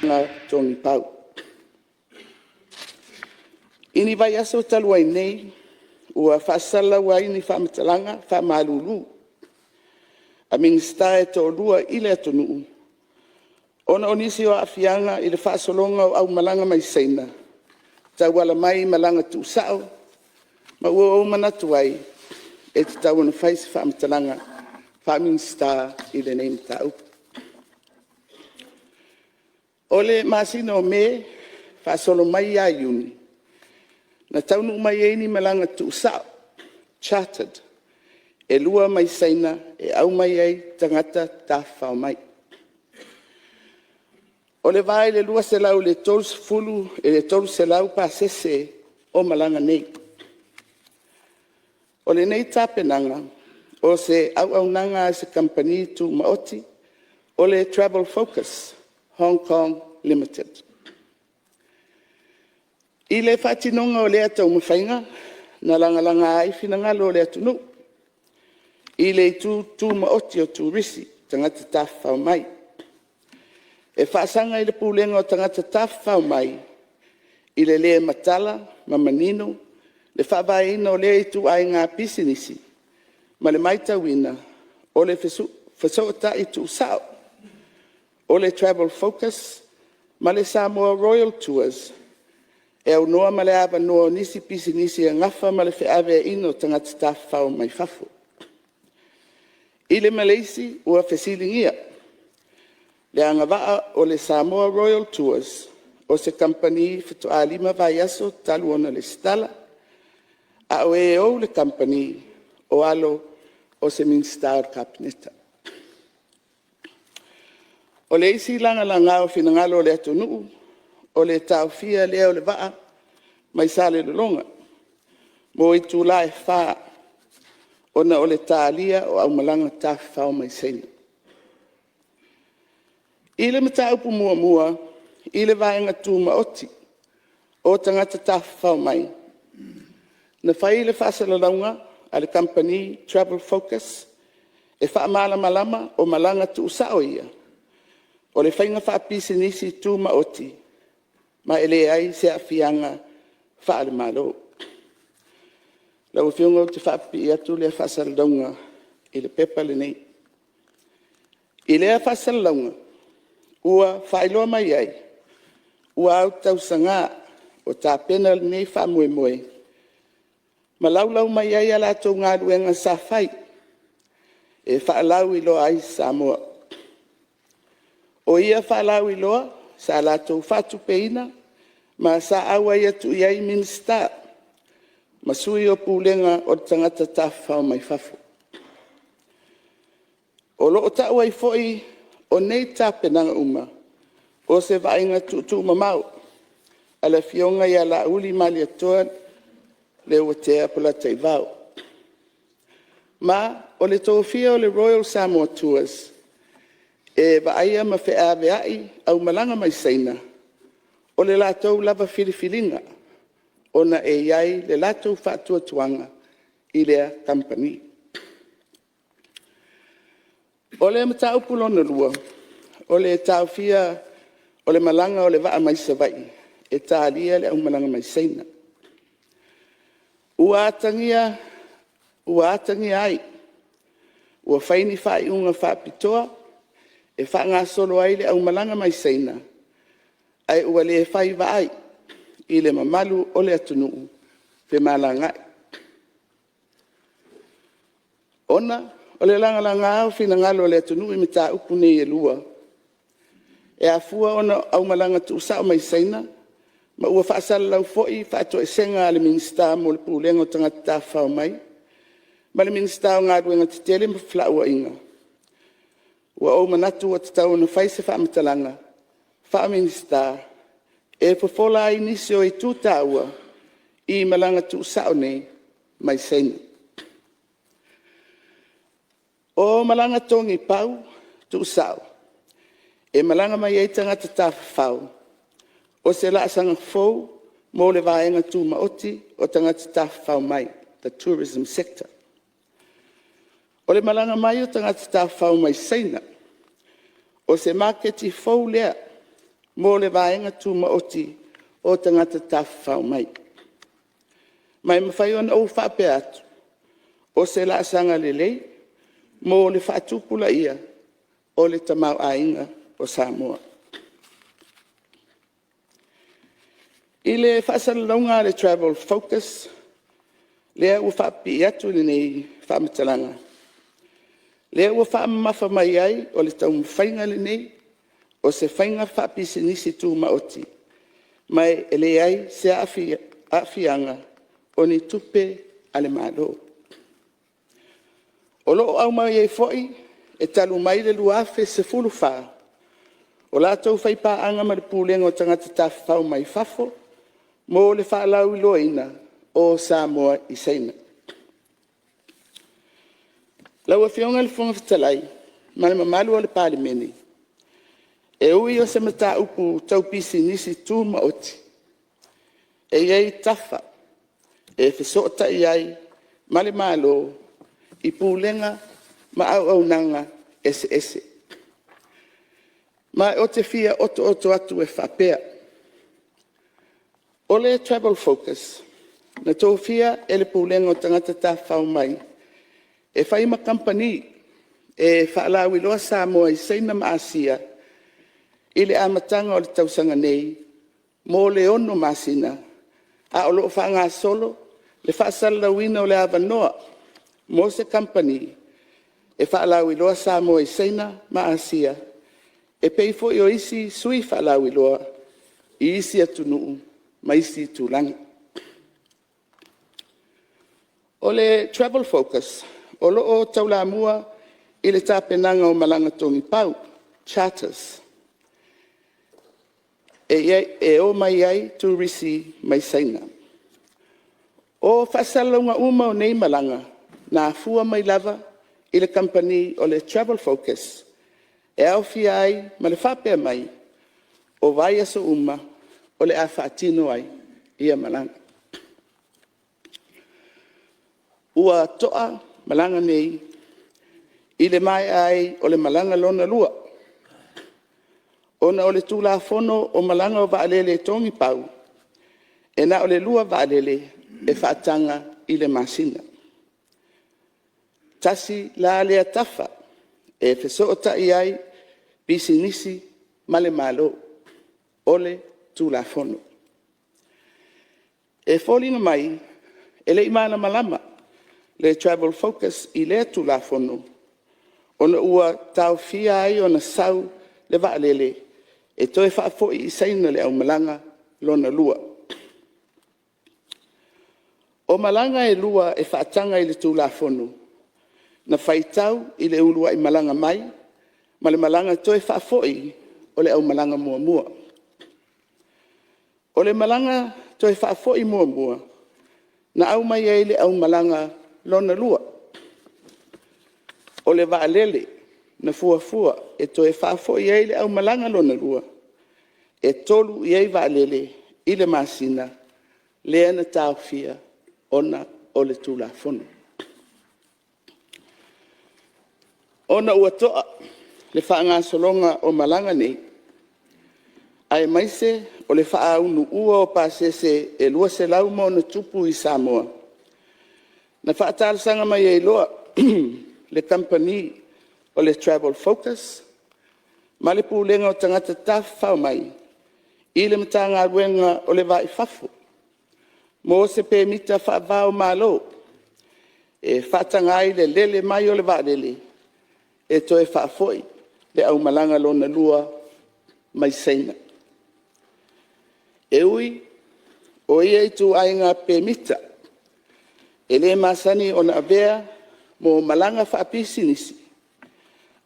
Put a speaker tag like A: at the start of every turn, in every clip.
A: malaga togi pau. I ni vaiaso talu ai nei ua faasalalau ai ni faamatalaga faamalulu a Minisita e toalua i le atunuu ona o nisi o aafiaga i le faasologa o aumalaga mai Saina e tauala mai i malaga tuusao, ma ua ou manatu ai e tatau ona fai se faamatalaga faa-Minisita i lenei mataupu. O le masina o Me faasolo mai ia Iuni, na taunuu mai ai ni malaga tuusao, chartered e 2 mai Saina e aumai ai tagata tafafao mai. O le va i le 200 i le 300 pasese o malaga nei. O lenei tapenaga, o se auaunaga a se Kamupani Tumaoti o le Travel Focus Hong Kong Limited. I le faatinoga o lea taumafaiga, na lagalaga ai finagalo o le atunuu i le itu tumaoti o Turisi, tagata tafafao mai. E faasaga i le Pulega o Tagata Tafafao mai i le le matala ma manino le faavaeina o lea ituaiga pisinisi ma le matauina o le fesootai tuusao o le Travel Focus ma le Samoa Royal Tours e aunoa ma le avanoa o nisi pisinisi e nafa ma le feaveaiina o tagata tafafao mai fafo. I le ma le isi ua fesiligia le agavaa o le Samoa Royal Tours o se kamupani faatoa 5 vaiaso talu ona lesitala, a o e ou le kamupani o alo o se Minisita o le Kapeneta. O le isi lagalaga o finagalo o le atunuu, o le taofia lea o le vaa mai Salelologa mo itula e 4 ona o le talia o aumalaga tafafao mai Saina. I le mataupu muamua i le Vaega Tumaoti o tagata tafafao mai, na fai le faasalalauga a le kamupani Travel Focus e faamalamalama o malaga tuusao ia, o le faiga faapisinisi tumaoti ma e leai se aafiaga faale-Malo. Lau Afioga ou te faapipii atu lea faasalalauga i le pepa lenei. I lea faasalalauga ua faailoa mai ai, ua autausaga o tapena lenei faamoemoe ma laulau mai ai a latou galuega sa fai e faalauiloa ai Samoa. O ia faalauiloa sa latou faatupeina ma sa auai atu i ai Minisita ma Sui o Pulega o Tagata Tafafao mai Fafo. O lo o tau ai foi o nei tapenaga uma, o se vaaiga tuutuumamao a le Afioga ia Laauli Malietoa Leuatea Polataivao. Ma o le tofia o le Royal Samoa Tours e vaaia ma feaveai aumalaga mai Saina, o le latou lava filifiliga ona e i ai le latou faatuatuaga i lea kamupani. O le mataupu lona lua, o le taofia o le malaga o le vaa mai Savaii e talia le aumalaga mai Saina. Ua atagia ai ua fai ni faaiuga faapitoa e faagasolo ai le aumalaga mai Saina, ae ua le fai vaai i le mamalu o le atunuu femalagaai. Ona o le lagalaga o finagalo o le atunuu i mataupu nei e lua, e afua ona o aumalaga tuusao mai Saina, ma ua faasalalau foi faatoesega a le Minisita mo le Pulega o Tagata Tafafao mai ma le Minisita o Galuega Tetele ma Felauaiga, ua ou manatu ua tatau ona fai se faamatalaga faa-Minisita e fofola ai nisi o itu taua i malaga tuusao nei mai Saina. O malaga togi pau tuusao e malaga mai ai tagata tafafao, o se laasaga fou mo le vaega tumaoti o tagata tafafao mai, the tourism sector. O le malaga mai o tagata tafafao mai Saina, o se maketi fou lea mo le Vaega Tumaoti o Tagata Tafafao mai. Ma e mafai ona ou faapea atu, o se laasaga lelei mo le faatupulaia o le tamaoaiga o Samoa. I le faasalalauga a le Travel Focus lea ua faapipii atu i lenei faamatalaga, lea ua faamamafa mai ai, o le taumafaiga lenei o se faiga faapisinisi tumaoti ma e leai se aafiaga o ni tupe a le Malo. O lo o aumai ai foi e talu mai le 2014, o latou faipaaga ma le Pulega o Tagata Tafafao mai Fafo mo le faalauiloaina o Samoa i Saina. Lau Afioga i le Fofoga Fetalai ma le mamalu o le Palemene, e ui o se mataupu tau pisinisi tumaoti, e i ai tafa e fesootai ai ma le Malo i Pulega ma auaunaga eseese. Ma ou te fia otooto atu e faapea; o le Travel Focus na tofia e le Pulega o Tagata Tafafao Mai e fai ma kamupani e faalauiloa Samoa i Saina ma Asia i le amataga o le tausaga nei mo le 6 masina, a o lo o faagasolo le faasalalauina o le avanoa mo se kamupani e faalauiloa Samoa i Saina ma Asia, e pei foi o isi sui faalauiloa i isi atunuu ma isi itulagi. O le Travel Focus o lo o taulamua i le tapenaga o malaga togipau, charters e o mai ai turisi mai Saina. O faasalalauga uma o nei malaga na afua mai lava i le kamupani o le Travel Focus, e aofia ai ma le faapea mai, o vaiaso uma o le a faatino ai ia malaga. Ua toa malaga nei i le maea ai o le malaga lona lua, ona o le Tulafono o Malaga o Vaalele Togipau, e na o le 2 vaalele e faataga i le masina. Tasi la lea tafa e fesootai ai pisinisi ma le Malo, o le Tulafono. E foliga mai e le i malamalama le Travel Focus i lea Tulafono ona ua taofia ai ona sau le vaalele e toe faafoi i Saina le aumalaga lona lua. O malaga e lua e faataga i le Tulafono, na faitau i le uluai malaga mai ma le malaga toe faafoi o le aumalaga muamua. O le malaga toe faafoi muamua, na aumai ai le aumalaga lona lua. O le vaalele na fuafua e toe faafoi ai le aumalaga lona lua, e 3 i ai vaalele i le masina lea na taofia ona o le Tulafono. Ona ua toa le faagasologa o malaga nei, aemaise o le faaunuua o pasese e 200+ i Samoa, na faatalosaga mai ai loa le kamupani o le Travel Focus ma le Pulega o Tagata Tafafao mai i le Matagaluega o le Va i Fafo mo se pemita faava-o-Malo e faataga ai le lele mai o le vaalele e toe faafoi le aumalaga lona lua mai Saina. E ui o ia ituaiga pemita e le masani ona avea mo malaga faapisinisi,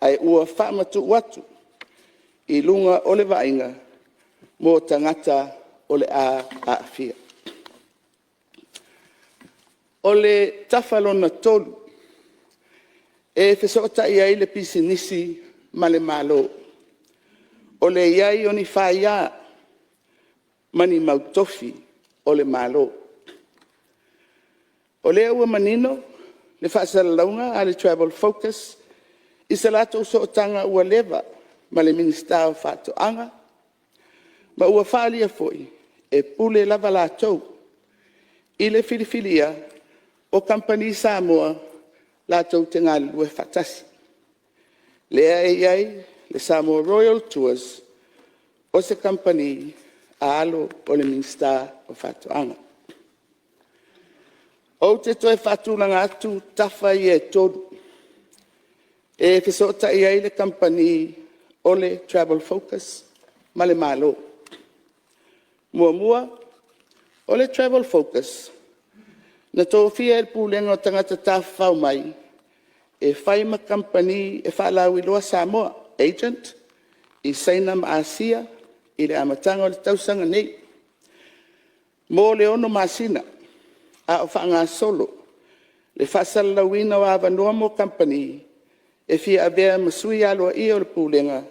A: ae ua faamatuu atu i luga o le vaaiga mo tagata o le a aafia. O le tafa lona tolu e fesootai ai le pisinisi ma le Malo, o le i ai o ni faia ma ni mautofi o le Malo. O lea ua manino le faasalalauga a le Travel Focus i se latou sootaga ua leva ma le Minisita o Faatoaga. Ma ua faaalia foi e pule lava latou i le filifilia o Kamupani Samoa latou te galulue faatasi, lea e i ai le Samoa Royal Tours o se Kamupani a alo o le Minisita o Faatoaga. Ou te toe faatulaga atu tafa ia e 3 e fesootai ai le Kamupani o le Travel Focus ma le Malo. 1. O le Travel Focus na tofia e le Pulega o Tagata Tafafao mai e fai ma Kamupani e faalauiloa Samoa, Agent i Saina ma Asia i le amataga o le tausaga nei mo le 6 masina, a o faagasolo le faasalalauina o avanoa mo Kamupani e fia avea ma sui aloaia o le Pulega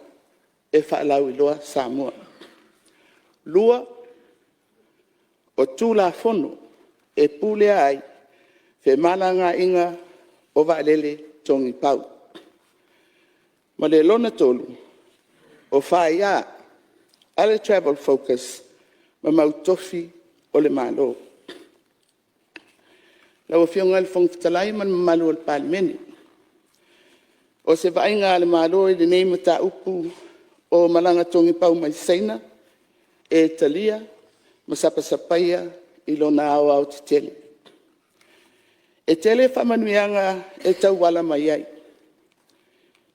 A: e faalauiloa Samoa. 2. O Tulafono e pulea ai femalagaaiga o vaalele togi pau. 3. O faia a le Travel Focus ma mau tofi o le Malo. Lau Afioga i le Fofoga Fetalai ma le mamalu o le Palemene, o se vaaiga a le Malo i lenei mataupu o malaga togipau mai Saina, e talia ma sapasapaia i lona aoaotetele. E tele faamanuiaga e tauala mai ai,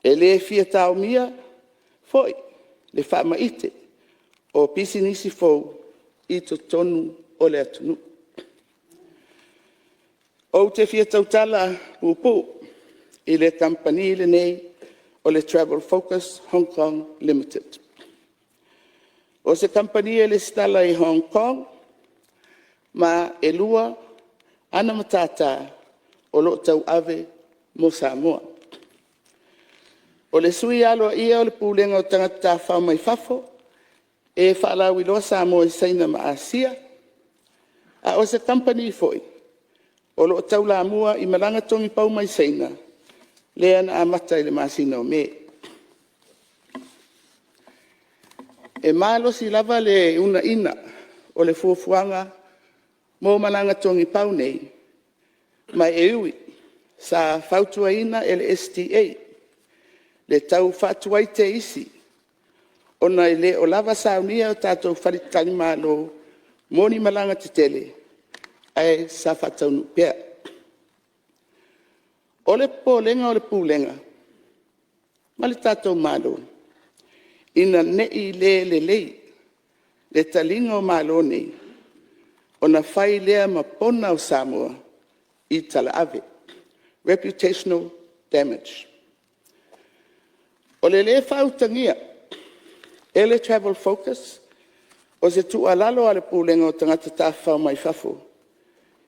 A: e le fia taomia foi le faamaite o pisinisi fou i totonu o le atunuu. Ou te fia tautala puupuu i le Kamupani lenei o le Travel Focus Hong Kong Limited. O se Kamupani e lesitala i Hong Kong ma e 2 ana matata o lo o tauave mo Samoa. O le sui aloaia o le Pulega o Tagata Tafafao mai Fafo e faalauiloa Samoa i Saina ma Asia, a o se Kamupani foi o lo o taulamua i malaga togipau mai Saina lea na amata i le masina o Me. E malosi lava le uunaina o le fuafuaga mo malaga togipau nei, ma e ui sa fautuaina e le STA le tau faatuai teisi ona e le o lava saunia o tatou faletalimalo mo ni malaga tetele, ae sa faataunuu pea. O le popolega o le Pulega ma le tatou Malo, ina ne i le lelei le taliga o malo nei, ona fai lea ma pona o Samoa i talaave, reputational damage. O le le faautagia e le Travel Focus o se tuualalo a le Pulega o Tagata Tafafao mai Fafo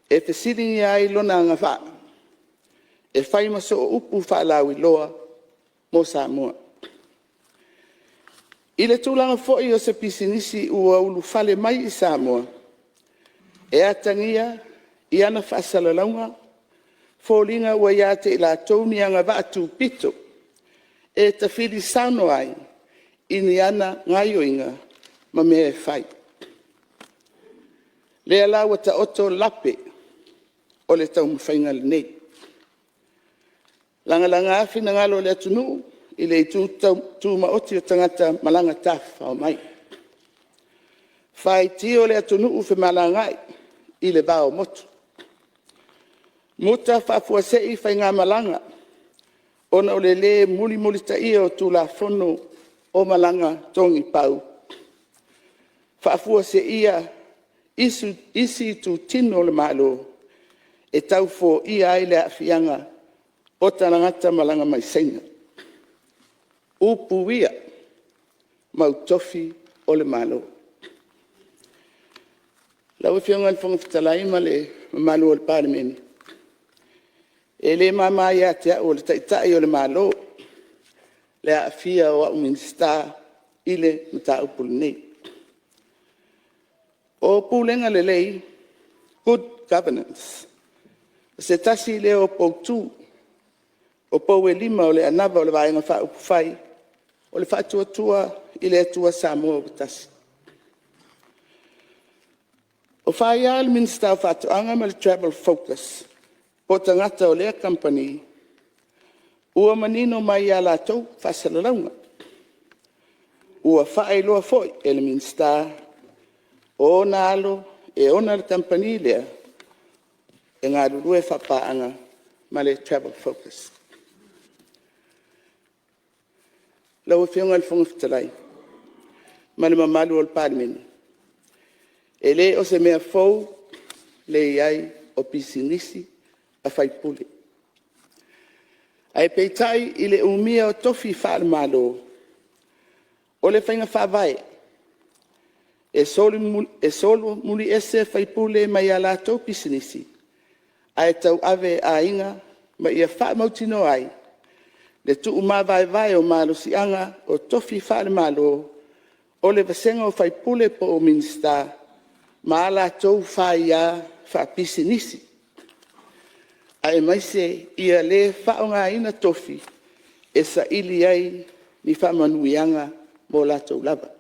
A: e fesiligia ai lona agavaa e fai ma sooupu faalauiloa mo Samoa. I le tulaga foi o se pisinisi ua ulufale mai i Samoa, e atagia i ana faasalalauga foliga ua ia te i latou ni agavaa tupito e tafilisano ai i ni ana gaoioiga ma mea e fai. O lea la ua taoto lape o le taumafaiga lenei. Lagalaga finagalo o le atunuu i le itu tumaoti o tagata malaga tafafao mai. Faitio le atunuu femalagaai i le va o motu. Muta faafuasei faigamalaga ona o le le mulimulitaia o Tulafono o Malaga Togipau. Faafuaseia isi itutino o le Malo e tau foia ai le aafiaga o tagata malaga mai Saina. Upuia mautofi o le Malo. Lau Afioga i le Fofoga Fetalai ma le mamalu o le Palemene, e le mama ia te au o le Taitai o le Malo le aafia o au Minisita i le mataupu lenei. O pulega lelei, Good Governance, o se tasi lea o poutu o pou e 5 o le anava o le Vaega Faaupufai o le Faatuatua i le Atua Samoa ua Tasi. O faia a le Minisita o Faatoaga ma le Travel Focus po o tagata o lea kamupani ua manino mai ia latou faasalalauga. Ua faailoa foi e le Minisita o ona alo e ona le kamupani lea e galulue faapaaga ma le Travel Focus. Lau Afioga i le Fofoga Fetalai ma le mamalu o le Palemene, e le o se mea fou le i ai o pisinisi a faipule. Ae peitai i le umia o tofi faale-Malo, o le faiga faavae e solomuli ese faipule mai a latou pisinisi ae tauave e aiga ma ia faamautinoa ai le tuumavaevae o malosiaga o tofi faale-Malo o le vasega o faipule po o Minisita ma a latou faia faapisinisi, aemaise ia le faaaogaina tofi e saili ai ni faamanuiaga mo latou lava.